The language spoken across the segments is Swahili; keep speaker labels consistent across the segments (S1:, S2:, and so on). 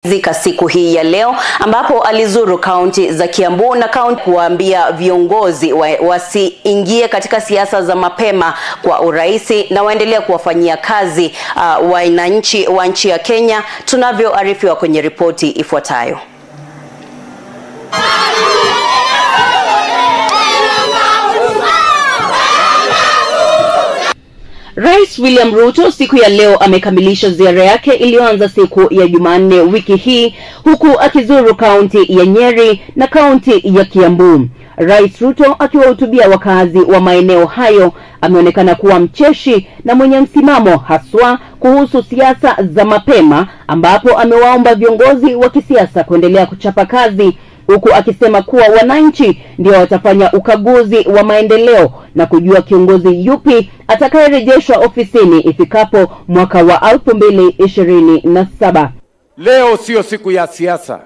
S1: Zika siku hii ya leo ambapo alizuru kaunti za Kiambu na kaunti kuambia viongozi wasiingie katika siasa za mapema kwa uraisi na waendelee kuwafanyia kazi wananchi wa nchi ya Kenya, tunavyoarifiwa kwenye ripoti ifuatayo. Rais William Ruto siku ya leo amekamilisha ziara yake iliyoanza siku ya Jumanne wiki hii, huku akizuru kaunti ya Nyeri na kaunti ya Kiambu. Rais Ruto akiwahutubia wakazi wa maeneo hayo ameonekana kuwa mcheshi na mwenye msimamo haswa kuhusu siasa za mapema, ambapo amewaomba viongozi wa kisiasa kuendelea kuchapa kazi, huku akisema kuwa wananchi ndio watafanya ukaguzi wa maendeleo na kujua kiongozi yupi atakayerejeshwa ofisini ifikapo mwaka wa 2027.
S2: Leo sio siku ya siasa.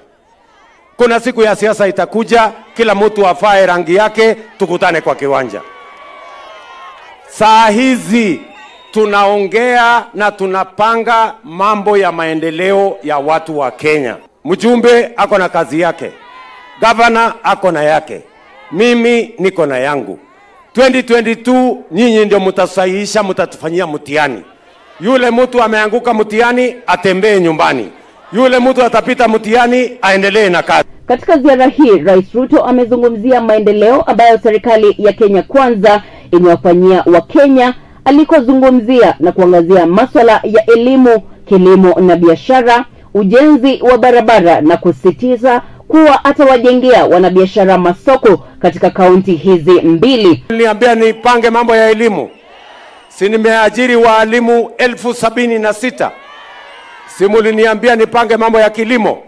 S2: Kuna siku ya siasa itakuja, kila mtu afae rangi yake, tukutane kwa kiwanja. Saa hizi tunaongea na tunapanga mambo ya maendeleo ya watu wa Kenya. Mjumbe ako na kazi yake, gavana ako na yake, mimi niko na yangu. 2022 nyinyi ndio mtasahihisha, mtatufanyia mtihani. Yule mtu ameanguka mtihani atembee nyumbani, yule mtu atapita mtihani aendelee na kazi.
S1: Katika ziara hii Rais Ruto amezungumzia maendeleo ambayo serikali ya Kenya Kwanza imewafanyia Wakenya, alikozungumzia na kuangazia masuala ya elimu, kilimo na biashara, ujenzi wa barabara na kusisitiza kuwa atawajengea wanabiashara masoko katika kaunti hizi mbili.
S2: Niliambia nipange mambo ya elimu. Si nimeajiri walimu 76,000. Si muliniambia nipange mambo ya kilimo.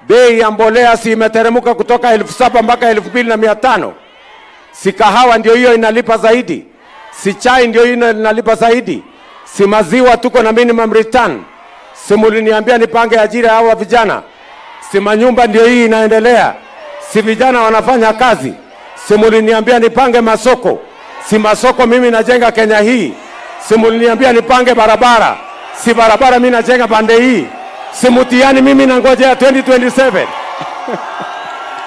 S2: Bei ya mbolea si imeteremka kutoka 7,000 mpaka 2,500. Si kahawa ndio hiyo inalipa zaidi. Si chai ndio hiyo inalipa zaidi. Si maziwa tuko na minimum return. Si muliniambia nipange ajira hawa vijana. Si manyumba ndio hii inaendelea. Si vijana wanafanya kazi. Si muliniambia nipange masoko. Si masoko mimi najenga Kenya hii. Si muliniambia nipange barabara. Si barabara mimi najenga pande hii. Si mtihani mimi nangojea 2027.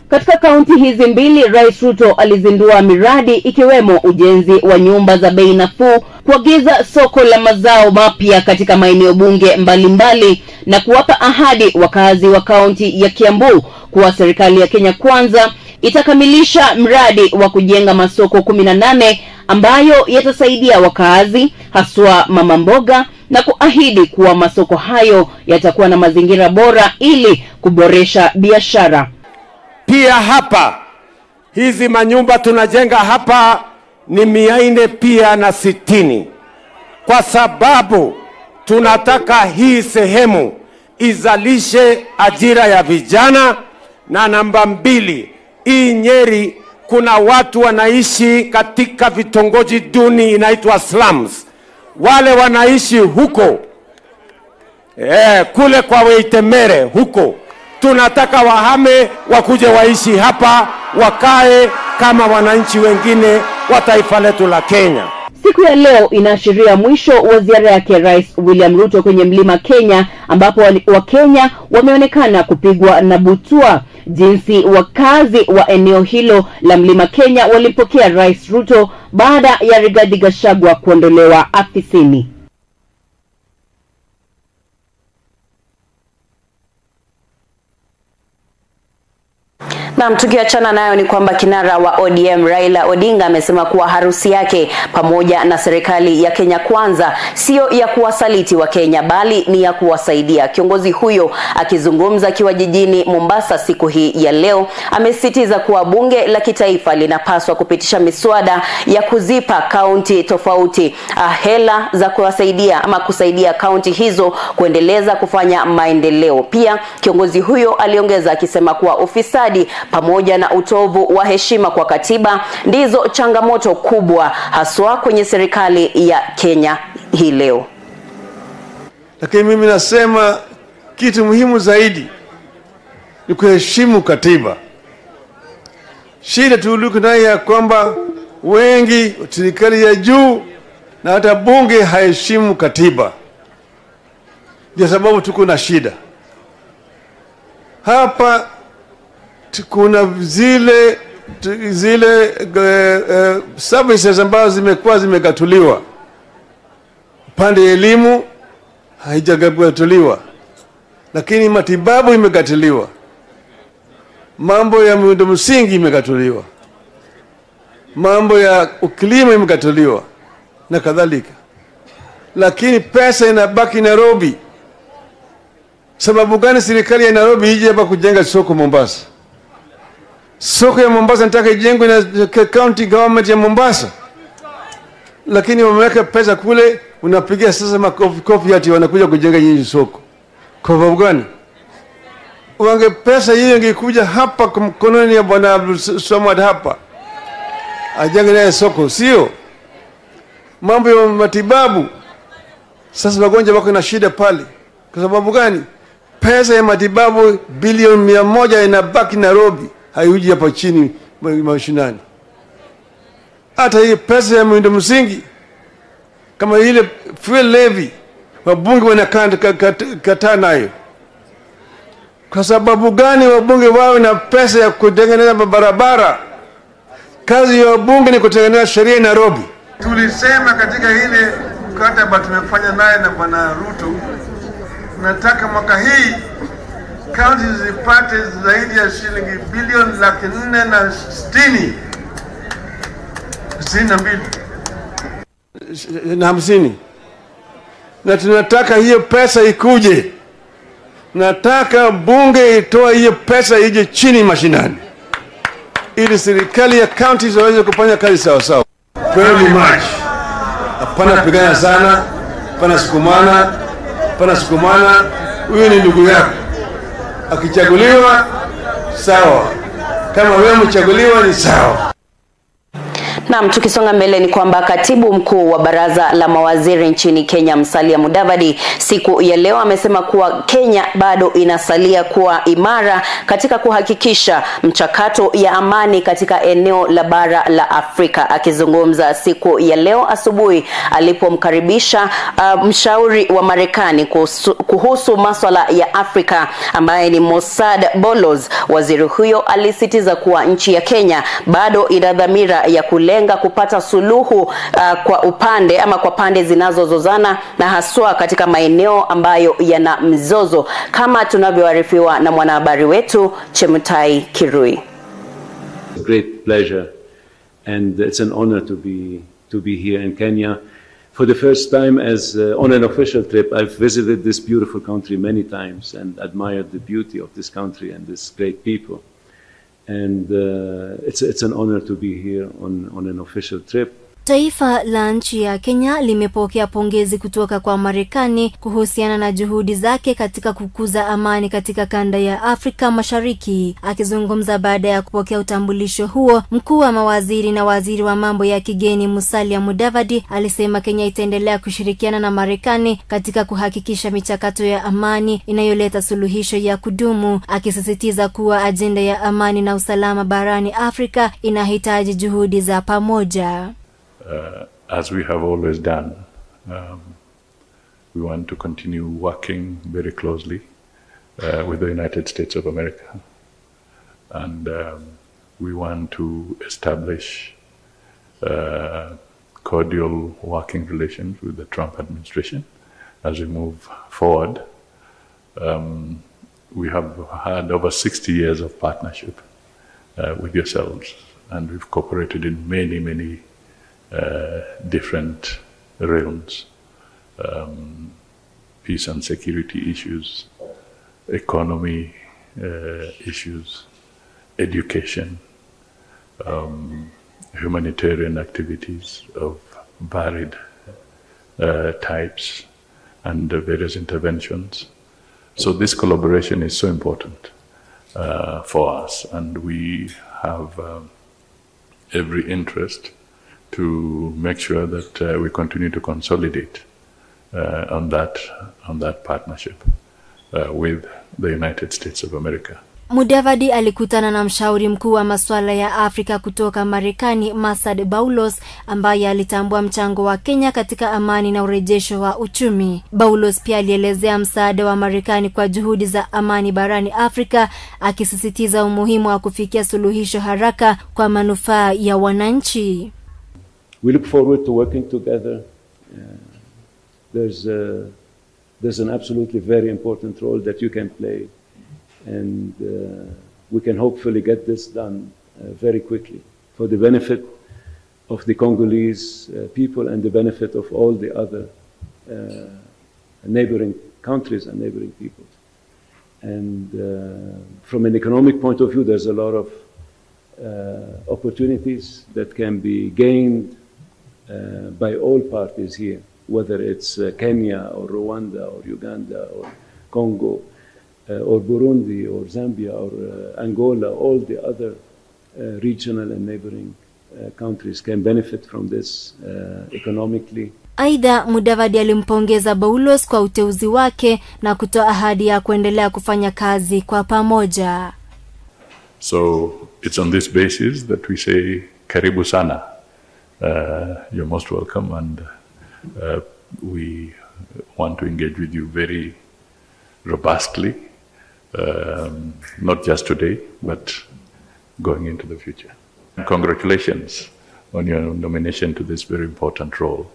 S1: Katika kaunti hizi mbili, Rais Ruto alizindua miradi ikiwemo ujenzi wa nyumba za bei nafuu, kuagiza soko la mazao mapya katika maeneo bunge mbalimbali na kuwapa ahadi wakazi wa kaunti ya Kiambu kuwa serikali ya Kenya Kwanza itakamilisha mradi wa kujenga masoko 18 ambayo yatasaidia wakazi haswa mama mboga, na kuahidi kuwa masoko hayo yatakuwa na mazingira bora ili kuboresha biashara.
S2: Pia hapa hizi manyumba tunajenga hapa ni 460, kwa sababu tunataka hii sehemu izalishe ajira ya vijana. Na namba 2, hii Nyeri kuna watu wanaishi katika vitongoji duni inaitwa slums. Wale wanaishi huko kule kwa Weitemere huko, tunataka wahame wakuje waishi hapa, wakae kama wananchi wengine wa taifa letu la Kenya.
S1: Siku ya leo inaashiria mwisho wa ziara yake Rais William Ruto kwenye Mlima Kenya, ambapo Wakenya wameonekana kupigwa na butwa jinsi wakazi wa eneo hilo la Mlima Kenya walipokea Rais Ruto baada ya Rigathi Gachagua kuondolewa afisini. Na tukiachana nayo ni kwamba kinara wa ODM Raila Odinga amesema kuwa harusi yake pamoja na serikali ya Kenya Kwanza sio ya kuwasaliti wa Kenya bali ni ya kuwasaidia. Kiongozi huyo akizungumza akiwa jijini Mombasa siku hii ya leo amesisitiza kuwa bunge la kitaifa linapaswa kupitisha miswada ya kuzipa kaunti tofauti hela za kuwasaidia ama kusaidia kaunti hizo kuendeleza kufanya maendeleo. Pia kiongozi huyo aliongeza akisema kuwa ufisadi pamoja na utovu wa heshima kwa katiba ndizo changamoto kubwa haswa kwenye serikali ya Kenya hii leo.
S3: Lakini mimi nasema kitu muhimu zaidi ni kuheshimu katiba. Shida tuliko nayo ya kwamba wengi serikali ya juu na hata bunge haheshimu katiba. Ndio sababu tuko na shida. Hapa kuna zile services ambazo zimekuwa zimegatuliwa. Pande ya elimu haijagatuliwa, lakini matibabu imegatuliwa, mambo ya miundo msingi imegatuliwa, mambo ya ukulima imegatuliwa na kadhalika, lakini pesa inabaki Nairobi. Sababu gani serikali ya Nairobi ije hapa kujenga soko Mombasa? Soko ya Mombasa nataka ijengwe na county government ya Mombasa, lakini wameweka pesa kule. Unapigia sasa makofi kofi ati wanakuja kujenga nyinyi soko. Kwa sababu gani? Wange pesa hiyo ingekuja hapa kwa mkononi ya Bwana Abdul Somad hapa, ajenge naye soko, sio? Mambo ya matibabu, sasa wagonjwa wako na shida pale. Kwa sababu gani? Pesa ya matibabu bilioni 100 inabaki Nairobi, haiuji hapa chini mashinani. Hata hii pesa ya miundo msingi kama ile fuel levy, wabunge wanakataa nayo. Kwa sababu gani wabunge wawe na pesa ya kutengeneza barabara? Kazi ya wabunge ni kutengeneza sheria Nairobi. Tulisema katika ile mkataba tumefanya naye na Bwana Ruto, nataka mwaka hii county zipate zaidi ya shilingi bilioni 462.50, na tunataka hiyo pesa ikuje. Nataka bunge itoe hiyo pesa ije chini mashinani, ili serikali ya county ziweze kufanya kazi sawa sawa. Very much. Hapana pigana sana, hapana sukumana, hapana sukumana. Huyu ni ndugu yako. Akichaguliwa sawa, kama wewe mchaguliwa ni sawa.
S1: Naam, tukisonga mbele ni kwamba katibu mkuu wa baraza la mawaziri nchini Kenya Musalia Mudavadi siku ya leo amesema kuwa Kenya bado inasalia kuwa imara katika kuhakikisha mchakato ya amani katika eneo la bara la Afrika. Akizungumza siku ya leo asubuhi alipomkaribisha mshauri wa Marekani kuhusu masuala ya Afrika ambaye ni Mossad Bolos, waziri huyo alisitiza kuwa nchi ya Kenya bado ina dhamira ya kulenga kupata suluhu kwa upande ama kwa pande zinazozozana na haswa katika maeneo ambayo yana mzozo, kama tunavyoarifiwa na mwanahabari wetu Chemutai Kirui.
S4: Great pleasure and it's an honor to be here in Kenya for the first time as on an official trip. I've visited this beautiful country many times and admired the beauty of this country and this great people. And it's an honor to be here on an official trip.
S5: Taifa la nchi ya Kenya limepokea pongezi kutoka kwa Marekani kuhusiana na juhudi zake katika kukuza amani katika kanda ya Afrika Mashariki. Akizungumza baada ya kupokea utambulisho huo, mkuu wa mawaziri na waziri wa mambo ya kigeni Musalia Mudavadi alisema Kenya itaendelea kushirikiana na Marekani katika kuhakikisha michakato ya amani inayoleta suluhisho ya kudumu, akisisitiza kuwa ajenda ya amani na usalama barani Afrika inahitaji juhudi za pamoja.
S6: As we have always done, we want to continue working very closely with the United States of America, and we want to establish cordial working relations with the Trump administration as we move forward. We have had over 60 years of partnership with yourselves, and we've cooperated in many, many different realms, peace and security issues, economy issues, education, humanitarian activities of varied types and various interventions. So this collaboration is so important for us, and we have every interest to make sure that we continue to consolidate on that partnership with the United States of America.
S5: Mudavadi alikutana na mshauri mkuu wa masuala ya Afrika kutoka Marekani, Masad Boulos, ambaye alitambua mchango wa Kenya katika amani na urejesho wa uchumi. Boulos pia alielezea msaada wa Marekani kwa juhudi za amani barani Afrika, akisisitiza umuhimu wa kufikia suluhisho haraka kwa manufaa ya wananchi.
S4: We look forward to working together. There's an absolutely very important role that you can play, and we can hopefully get this done very quickly for the benefit of the Congolese people and the benefit of all the other neighboring countries and neighboring peoples. And from an economic point of view, there's a lot of opportunities that can be gained by all parties here, whether it's Kenya or Rwanda or Uganda or Congo or Burundi or Zambia or Angola. All the other regional and neighboring countries can benefit from this economically.
S5: Aidha, Mudavadi alimpongeza Boulos kwa uteuzi wake na kutoa ahadi ya kuendelea kufanya kazi kwa pamoja.
S6: So it's on this basis that we say karibu sana. You're most welcome, and we want to engage with you very robustly, not just today, but going into the future. And congratulations on your nomination to this very important role.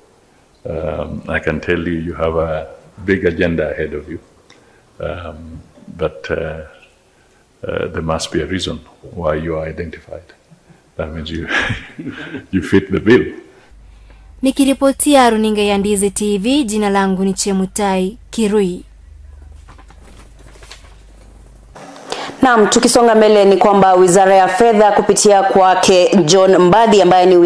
S6: I can tell you, you have a big agenda ahead of you, but there must be a reason why you are identified. That means you, you fit the bill.
S5: Nikiripotia runinga ya Ndizi TV, jina langu ni Chemutai Kirui.
S1: Naam, tukisonga mbele ni kwamba Wizara ya Fedha kupitia kwake John Mbadi, ambaye ni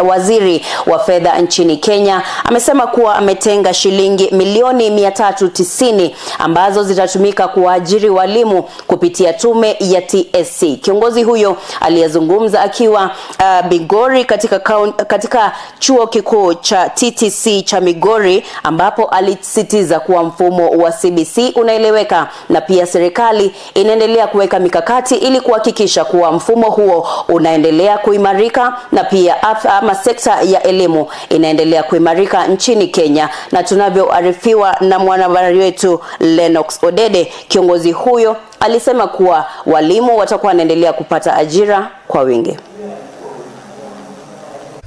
S1: waziri wa fedha nchini Kenya, amesema kuwa ametenga shilingi milioni 390 ambazo zitatumika kuajiri walimu kupitia tume ya TSC. Kiongozi huyo aliyezungumza akiwa Migori katika chuo kikuu cha TTC cha Migori, ambapo alisisitiza kuwa mfumo wa CBC unaeleweka na pia serikali inaendelea kuweka mikakati ili kuhakikisha kuwa mfumo huo unaendelea kuimarika na pia ama sekta ya elimu inaendelea kuimarika nchini Kenya. Na tunavyoarifiwa na mwanahabari wetu Lennox Odede, kiongozi huyo alisema kuwa walimu watakuwa wanaendelea kupata ajira kwa wingi.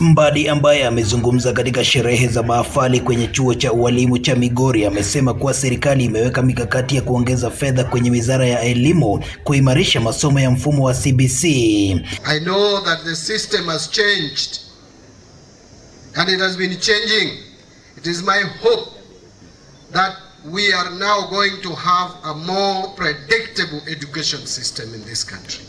S7: Mbadi, ambaye amezungumza katika sherehe za mahafali kwenye chuo cha ualimu cha Migori, amesema kuwa serikali imeweka mikakati ya kuongeza fedha kwenye wizara ya elimu kuimarisha masomo ya mfumo wa CBC.
S8: I know that the system has changed and it has been changing. It is my hope that we are now going to have a more predictable education system in this country.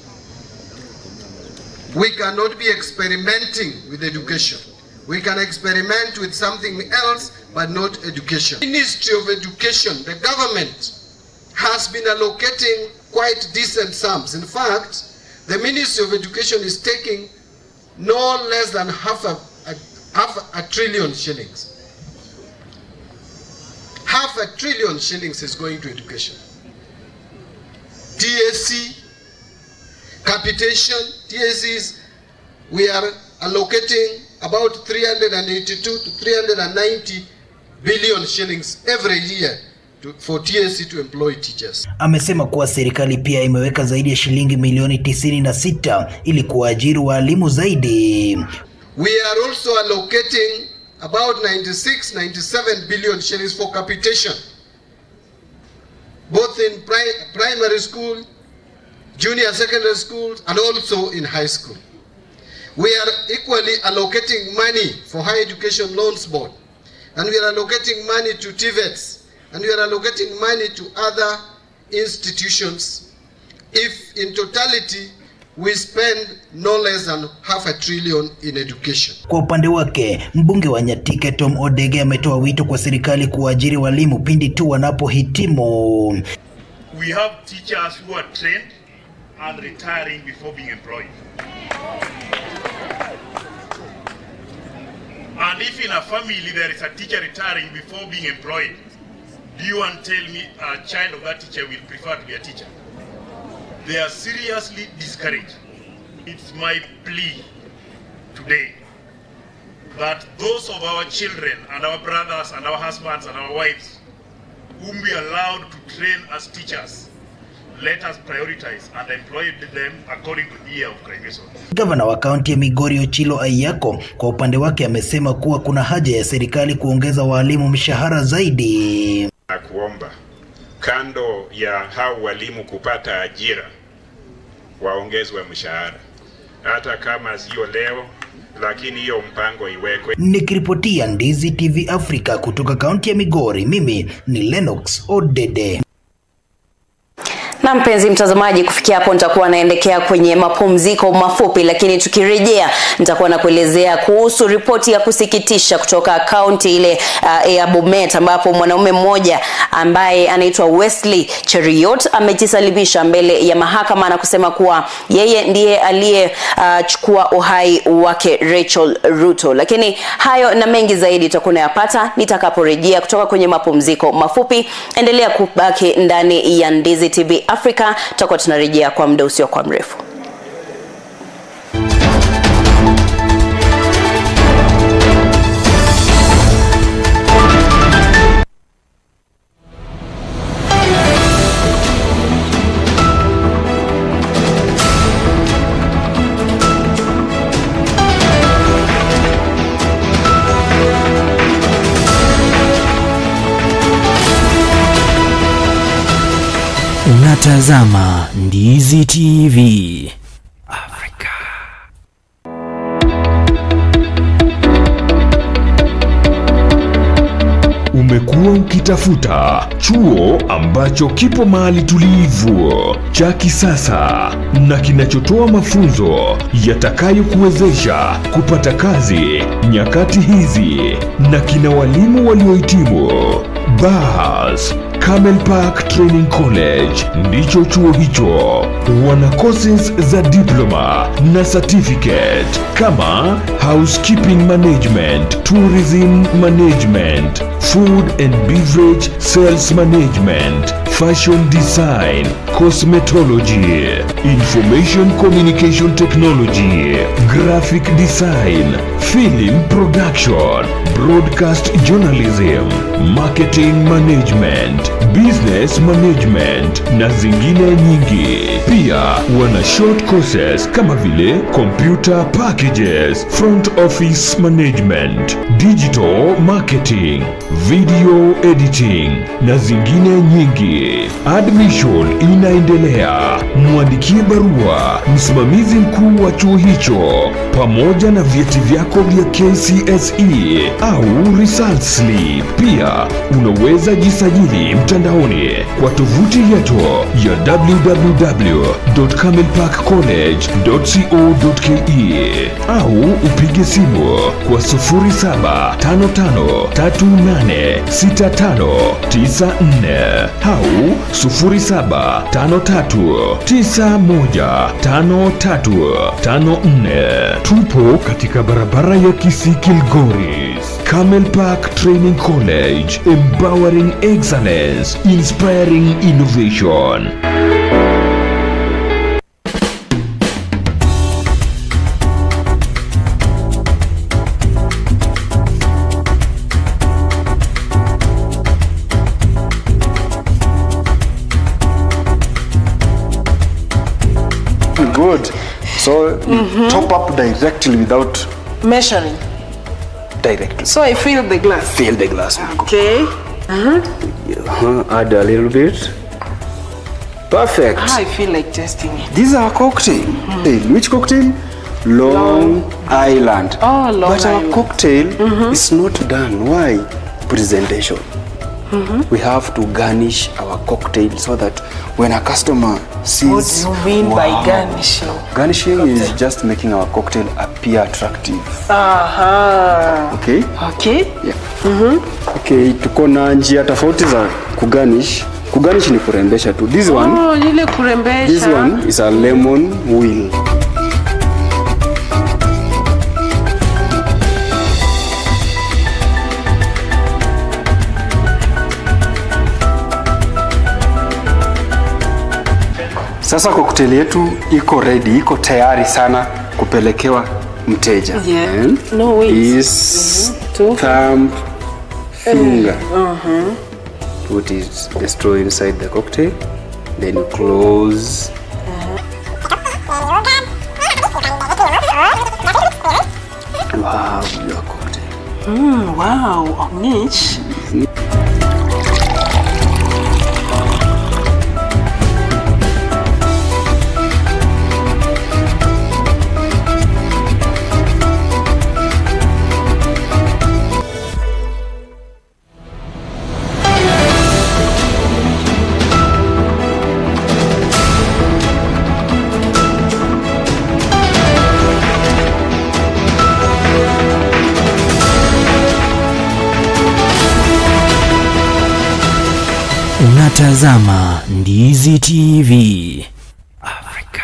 S8: We cannot be experimenting with education. We can experiment with something else, but not education. The Ministry of Education, the government, has been allocating quite decent sums. In fact, the Ministry of Education is taking no less than half a trillion shillings. Half a trillion shillings is going to education. TSC, capitation, TSCs, we are allocating about 382 to 390 billion shillings every year for TSC to employ teachers.
S7: Amesema kuwa serikali pia imeweka zaidi ya shilingi milioni 96 ili kuajiri walimu zaidi.
S8: We are also allocating about 96, 97 billion shillings for capitation, both in primary school, junior secondary schools, and also in high school. We are equally allocating money for Higher Education Loans Board, and we are allocating money to TVETs, and we are allocating money to other institutions. If in totality we spend no less than half a trillion in education.
S7: Kwa upande wake, mbunge wa Nyatike Tom Odege ametoa wito kwa serikali kuajiri walimu pindi tu wanapohitimu.
S9: We have teachers who are trained and retiring before being employed. And if in a family there is a teacher retiring before being employed, do you want to tell me a child of that teacher will prefer to be a teacher? They are seriously discouraged. It's my plea today that those of our children and our brothers and our husbands and our wives whom we allowed to train as teachers, let us prioritize and employ them according to the year of graduation.
S7: Gavana wa kaunti ya Migori Ochilo Ayako kwa upande wake amesema kuwa kuna haja ya serikali kuongeza walimu mshahara zaidi.
S10: Na kuomba kando ya hao walimu kupata ajira waongezwe mshahara, hata kama sio leo, lakini hiyo mpango iwekwe.
S7: Nikiripotia Ndizi TV Africa kutoka kaunti ya Migori, mimi ni Lennox Odede.
S1: Na mpenzi mtazamaji, kufikia hapo nitakuwa naelekea kwenye mapumziko mafupi, lakini tukirejea nitakuwa nakuelezea kuhusu ripoti ya kusikitisha kutoka kaunti ile ya Bomet, ambapo mwanaume mmoja ambaye anaitwa Wesley Cheriot amejisalimisha mbele ya mahakama na kusema kuwa yeye ndiye aliyechukua uhai wake Rachel Ruto. Lakini hayo na mengi zaidi tutakuwa tunayapata nitakaporejea kutoka kwenye mapumziko mafupi. Endelea kubaki ndani ya Ndizi TV Africa, tutakuwa tunarejea kwa muda usio kwa mrefu.
S11: Unatazama Ndizi TV Africa.
S12: Umekuwa ukitafuta chuo ambacho kipo mahali tulivu, cha kisasa na kinachotoa mafunzo yatakayokuwezesha kupata kazi nyakati hizi na kina walimu waliohitimu. Bas, Camel Park Training College ndicho chuo hicho. Wana courses za diploma na certificate kama housekeeping management, tourism management, food and beverage sales management, fashion design, cosmetology, information communication technology, graphic design, film production, broadcast journalism, marketing management, business management na zingine nyingi. Pia wana short courses kama vile computer packages, front office management, digital marketing, video editing na zingine nyingi. Admission inaendelea. Mwandikie barua msimamizi mkuu wa chuo hicho pamoja na vyeti vyako vya KCSE au result slip. Pia unaweza jisajili mtandaoni kwa tovuti yetu ya www.camelparkcollege.co.ke au upige simu kwa 0755386594 au 0753915354. Tupo katika barabara ya Kisii Kilgoris. Camel Park Training College, empowering excellence, inspiring innovation.
S13: Good. So you top up directly without
S14: measuring.
S13: Directly.
S14: So I fill the glass.
S13: Fill the glass.
S14: Okay.
S13: Add a little bit. Perfect.
S14: I feel like tasting it.
S13: These are cocktail. Which cocktail? Long Island.
S14: Oh, Long
S13: But
S14: Island.
S13: Our cocktail is not done. Why? Presentation. We have to garnish our cocktail so that when a customer sees...
S14: What do you mean by garnishing?
S13: Garnishing is just making our cocktail appear attractive. Okay?
S14: Okay.
S13: Yeah. Okay, tuko na njia tofauti za kugarnish. Kugarnish ni kurembesha tu. This one,
S14: ile kurembesha.
S13: This one is a lemon wheel. Sasa cocktail yetu iko ready, iko tayari sana kupelekewa mteja.
S14: Yeah. No, wait.
S13: Is thumb finger. Put it, the straw inside the cocktail, then you close. Wow, your cocktail.
S14: Wow, Ognish.
S11: Unatazama Ndizi TV. Afrika.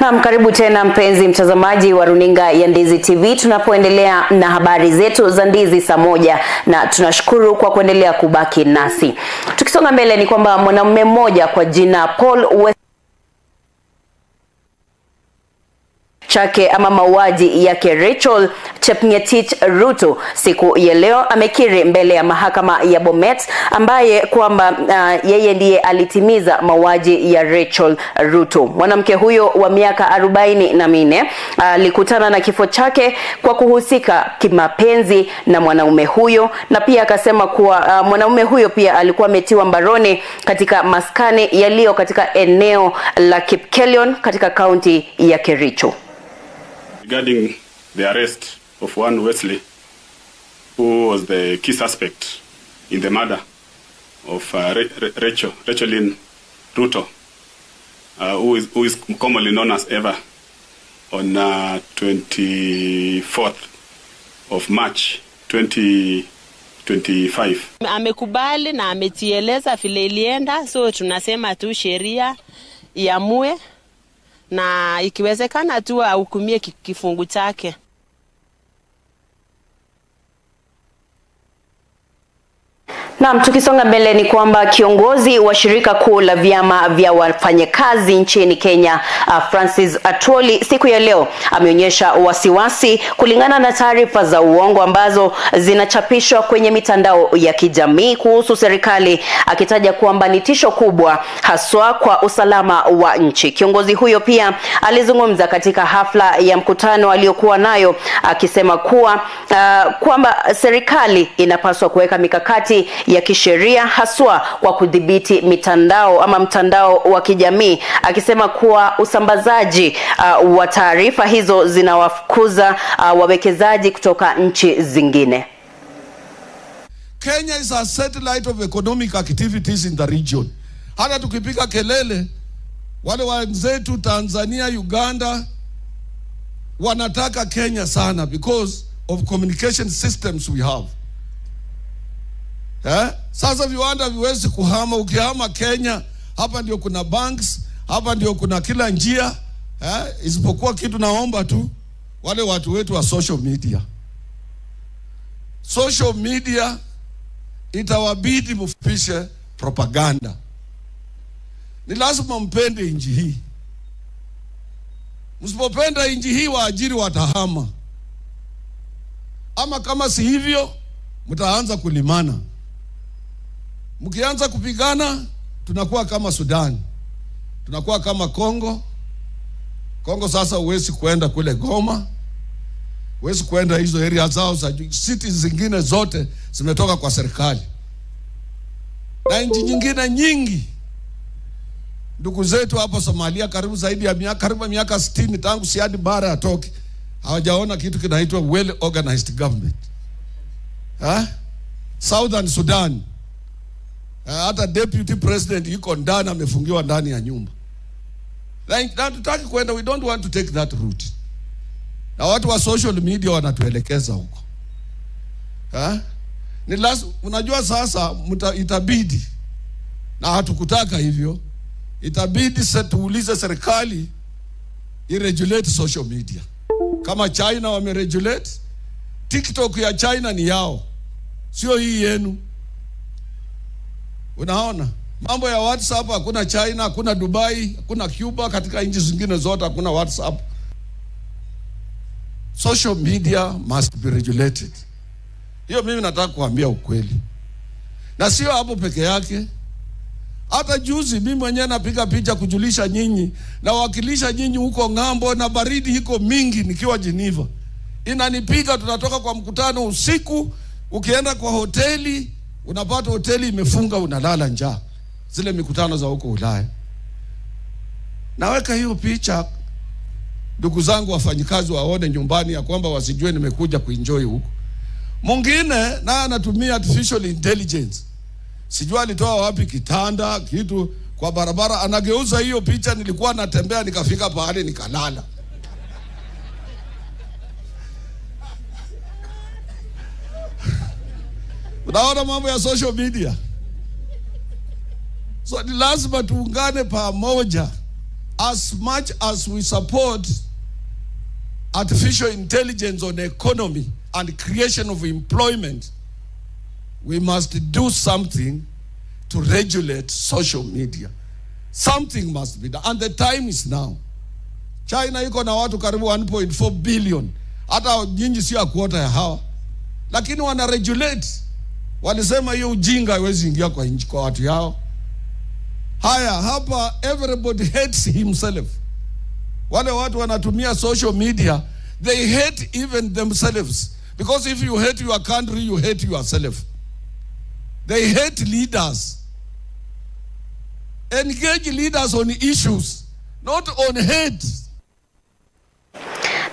S1: Naam, karibu tena mpenzi mtazamaji wa runinga ya Ndizi TV tunapoendelea na habari zetu za Ndizi saa moja, na tunashukuru kwa kuendelea kubaki nasi. Tukisonga mbele ni kwamba mwanamume mmoja kwa jina Paul West chake ama mauaji yake Rachel Chepngetich Ruto siku ya leo amekiri mbele ya mahakama ya Bomet ambaye kwamba yeye ndiye alitimiza mauaji ya Rachel Ruto. Mwanamke huyo wa miaka 44 alikutana na kifo chake kwa kuhusika kimapenzi na mwanaume huyo, na pia akasema kuwa mwanaume huyo pia alikuwa ametiwa mbaroni katika maskani yaliyo katika eneo la Kipkelion katika kaunti ya Kericho.
S15: Regarding the arrest of one Wesley, who was the key suspect in the murder of Rachelin Ruto, who is commonly known as Eva, on 24th of March 2025.
S16: Amekubali na ametieleza vile ilienda, so tunasema tu sheria iamue na ikiwezekana tu ahukumie kifungu chake.
S1: Naam, tukisonga mbele ni kwamba kiongozi wa shirika kuu la vyama vya wafanyakazi nchini Kenya, Francis Atwoli, siku ya leo ameonyesha wasiwasi kulingana na taarifa za uongo ambazo zinachapishwa kwenye mitandao ya kijamii kuhusu serikali, akitaja kwamba ni tisho kubwa haswa kwa usalama wa nchi. Kiongozi huyo pia alizungumza katika hafla ya mkutano aliyokuwa nayo akisema kuwa kwamba serikali inapaswa kuweka mikakati ya kisheria haswa kwa kudhibiti mitandao ama mtandao wa kijamii, akisema kuwa usambazaji wa taarifa hizo zinawafukuza wawekezaji kutoka nchi zingine.
S17: Kenya is a satellite of economic activities in the region. Hata tukipiga kelele, wale wenzetu Tanzania, Uganda wanataka Kenya sana because of communication systems we have. Sasa viwanda viwezi kuhama. Ukihama Kenya, hapa ndio kuna banks, hapa ndio kuna kila njia. Isipokuwa kitu naomba tu wale watu wetu wa social media. Social media itawabidi mfupishe propaganda. Ni lazima mpende nchi hii. Msipopenda nchi hii, waajiri watahama. Ama kama si hivyo, mtaanza kulimana. Mkianza kupigana, tunakuwa kama Sudan, tunakuwa kama Kongo. Kongo sasa huwezi kuenda kule Goma, huwezi kuenda hizo area zao za cities zingine zote zimetoka kwa serikali. Na nchi nyingine nyingi, ndugu zetu hapo Somalia, karibu zaidi ya miaka, karibu miaka 60 tangu Siad Barre atoke, hawajaona kitu kinaitwa well organized government. Ha? Southern Sudan, hata deputy president yuko ndani, amefungiwa ndani ya nyumba. Na tutaki kwenda, we don't want to take that route. Na watu wa social media wanatuelekeza huko. Ha? Ni lazima, unajua sasa itabidi, na hatukutaka hivyo, itabidi tuulize serikali iregulate social media. Kama China wameregulate, TikTok ya China ni yao, sio hii yenu. Unaona? Mambo ya WhatsApp hakuna China, hakuna Dubai, hakuna Cuba, katika nchi zingine zote hakuna WhatsApp. Social media must be regulated. Hiyo mimi nataka kuambia ukweli. Na sio hapo peke yake. Hata juzi mimi mwenyewe napiga picha kujulisha nyinyi, na wakilisha nyinyi huko ng'ambo, na baridi iko mingi nikiwa Geneva. Inanipiga, tunatoka kwa mkutano usiku, ukienda kwa hoteli, unapata hoteli imefunga, unalala njaa. Zile mikutano za huko Ulaya. Naweka hiyo picha ndugu zangu wafanyikazi waone nyumbani ya kwamba wasijue nimekuja kuenjoy huko. Mwingine naye anatumia artificial intelligence. Sijua alitoa wapi kitanda, kitu kwa barabara, anageuza hiyo picha, nilikuwa natembea nikafika pahali nikalala. Unaona mambo ya social media. So ni lazima tuungane pamoja. As much as we support artificial intelligence on economy and creation of employment, we must do something to regulate social media. Something must be done. And the time is now. China iko na watu karibu 1.4 billion. Hata nyinyi sio quarter ya hawa. Lakini wana regulate. Walisema hiyo ujinga haiwezi ingia kwa nchi, kwa watu yao. Haya, hapa everybody hates himself. Wale watu wanatumia social media, they hate even themselves. Because if you hate your country, you hate yourself. They hate leaders. Engage leaders on issues, not on hate.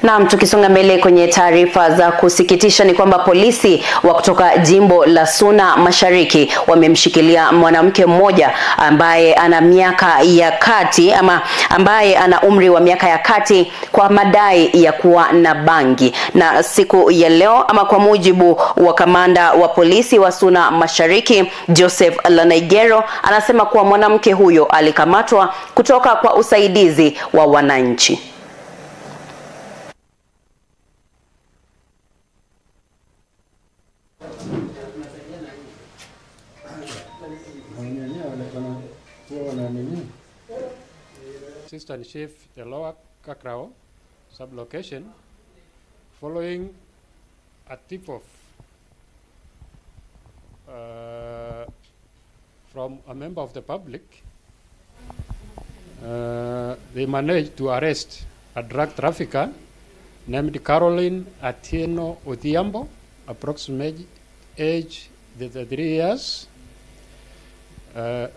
S1: Naam, tukisonga mbele kwenye taarifa za kusikitisha ni kwamba polisi wa kutoka jimbo la Suna Mashariki wamemshikilia mwanamke mmoja ambaye ana miaka ya kati ama ambaye ana umri wa miaka ya kati kwa madai ya kuwa na bangi. Na siku ya leo ama kwa mujibu wa kamanda wa polisi wa Suna Mashariki Joseph Lanaigero, anasema kuwa mwanamke huyo alikamatwa kutoka kwa usaidizi wa wananchi.
S18: Assistant Chief the Lower Kakrao sublocation, following a tip-off from a member of the public, they managed to arrest a drug trafficker named Caroline Atieno Odhiambo, approximate age 33 years, a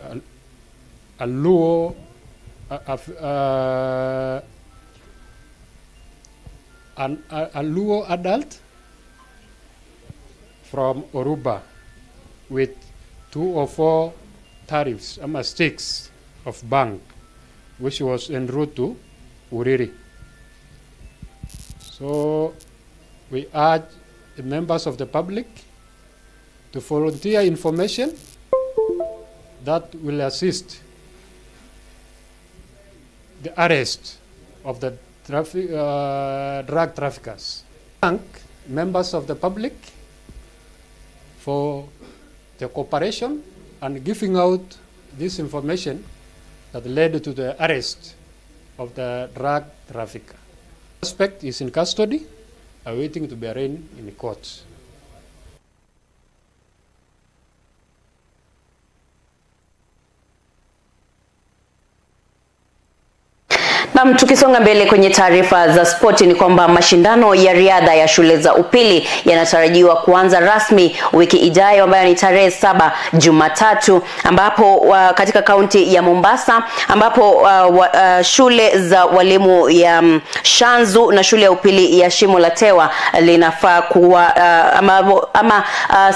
S18: Luo, a Luo adult from Oruba with 204 tariffs, sticks of bank, which was en route to Uriri. So we urge the members of the public to volunteer information that will assist the arrest of the drug traffickers. Thank members of the public for the cooperation and giving out this information that led to the arrest of the drug trafficker. The suspect is in custody, awaiting to be arraigned in court.
S1: Na tukisonga mbele kwenye taarifa za spoti ni kwamba mashindano ya riadha ya shule za upili yanatarajiwa kuanza rasmi wiki ijayo ambayo ni tarehe 7 Jumatatu, ambapo katika kaunti ya Mombasa, ambapo shule za walimu ya Shanzu na shule ya upili ya Shimo la Tewa linafaa kuwa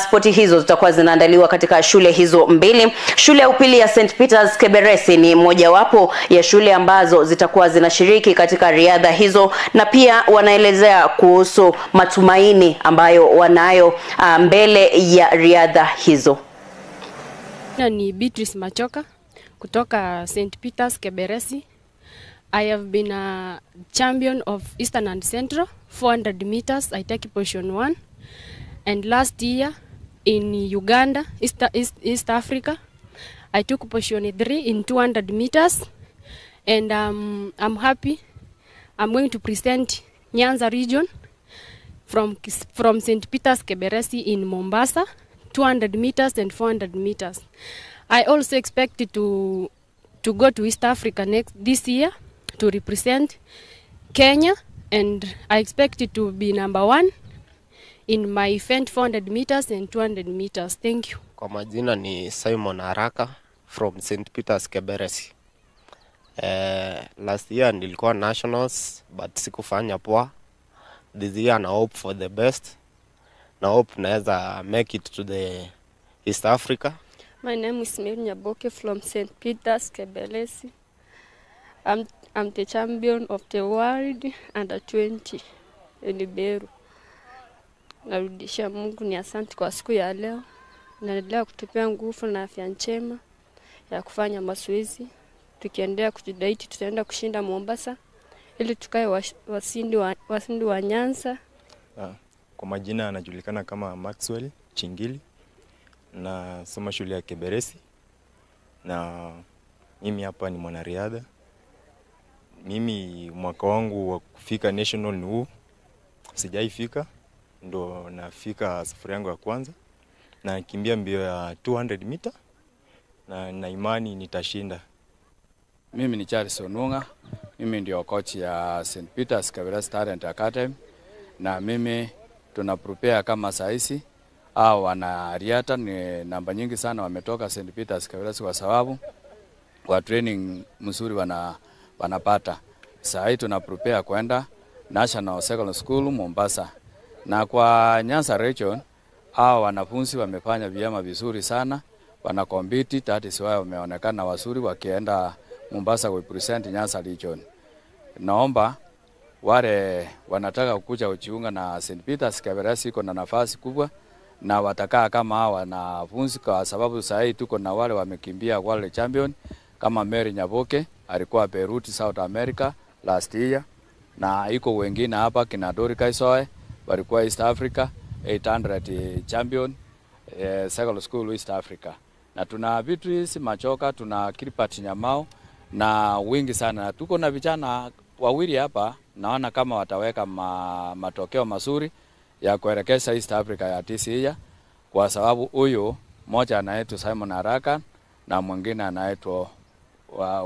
S1: spoti hizo zitakuwa zinaandaliwa katika shule hizo mbili. Shule ya upili ya St Peters Keberesi ni mojawapo ya shule ambazo zitakuwa zinashiriki katika riadha hizo, na pia wanaelezea kuhusu matumaini ambayo wanayo mbele ya riadha hizo.
S19: Ni Beatrice Machoka kutoka St Peters Keberesi. I have been a champion of Eastern and Central, 400 meters, I take position 1. And last year in Uganda, East Africa, I took position 3 in 200 meters. And I'm happy. I'm going to present Nyanza region from St. Peter's Keberesi in Mombasa, 200 meters and 400 meters. I also expect to go to East Africa this year to represent Kenya, and I expect it to be number 1 in my event 400 meters and 200 meters. Thank you.
S20: Kwa majina ni Simon Haraka from St. Peter's Keberesi. Last year nilikuwa nationals but sikufanya poa. This year na hope for the best. Na hope naweza make it to the East Africa.
S21: My name is Mary Nyaboke from St. Peter's Keberesi. I'm the champion of the world under 20 in Beru. Narudisha Mungu ni asante kwa siku ya leo. Naendelea kutupea nguvu na afya njema ya kufanya mazoezi. Tukiendelea kujitahidi tutaenda kushinda Mombasa ili tukae wasindi wa Nyanza.
S22: Kwa majina anajulikana kama Maxwell Chingili. Nasoma shule ya Keberesi na mimi hapa ni mwanariadha. Mimi mwaka wangu wa kufika national ni huu. Sijaifika, ndo nafika safari yangu ya kwanza. Na kimbia mbio ya 200 meter na imani nitashinda.
S23: Mimi ni Charles Onunga, mimi ndio coach ya St. Peter's Keberesi Talent Academy, na mimi tuna prepare kama saisi au wanariadha ni namba nyingi sana wametoka St. Peter's Keberesi kwa sababu kwa training mzuri wanapata. Sasa hii tuna prepare kwenda National Secondary School Mombasa. Na kwa Nyanza region hao wanafunzi wamefanya vyema vizuri sana, wana compete, that is why wameonekana wazuri wakienda Mombasa kurepresent Nyanza region. Naomba wale wanataka kuja kujiunga na St. Peter's Keberesi iko na nafasi kubwa na watakaa kama hawa wanafunzi, kwa sababu sasa hii tuko na wale wamekimbia wale champion kama Mary Nyaboke alikuwa Beirut South America last year, na iko wengine hapa kina Dori Kaisoe walikuwa East Africa 800 champion secondary school East Africa, na tuna Beatrice Machoka, tuna Kiripat Nyamao na wingi sana. Tuko na vijana wawili hapa, naona kama wataweka matokeo mazuri ya kuelekeza East Africa ya TCA, kwa sababu huyu mmoja anaitwa Simon Haraka na mwingine anaitwa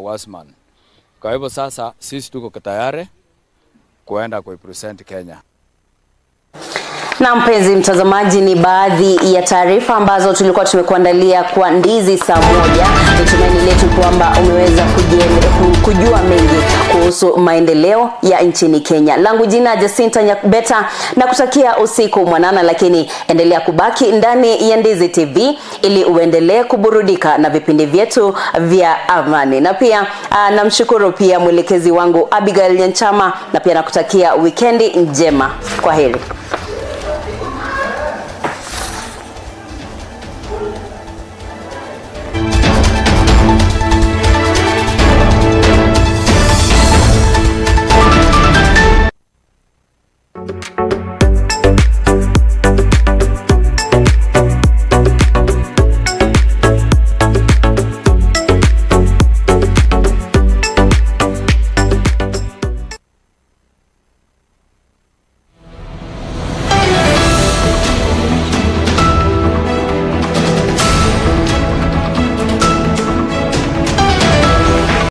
S23: Wasman. Kwa hivyo sasa sisi tuko tayari kuenda kuipresent Kenya.
S1: Na mpenzi mtazamaji, ni baadhi ya taarifa ambazo tulikuwa tumekuandalia kwa Ndizi saa 1. Natumaini letu kwamba umeweza kujua mengi kuhusu maendeleo ya nchini Kenya. Langu jina Jacinta Nyabeta na kutakia usiku mwanana, lakini endelea kubaki ndani ya Ndizi TV ili uendelee kuburudika na vipindi vyetu vya amani. Na pia namshukuru pia mwelekezi wangu Abigail Nyanchama, na pia nakutakia wikendi njema. Kwaheri.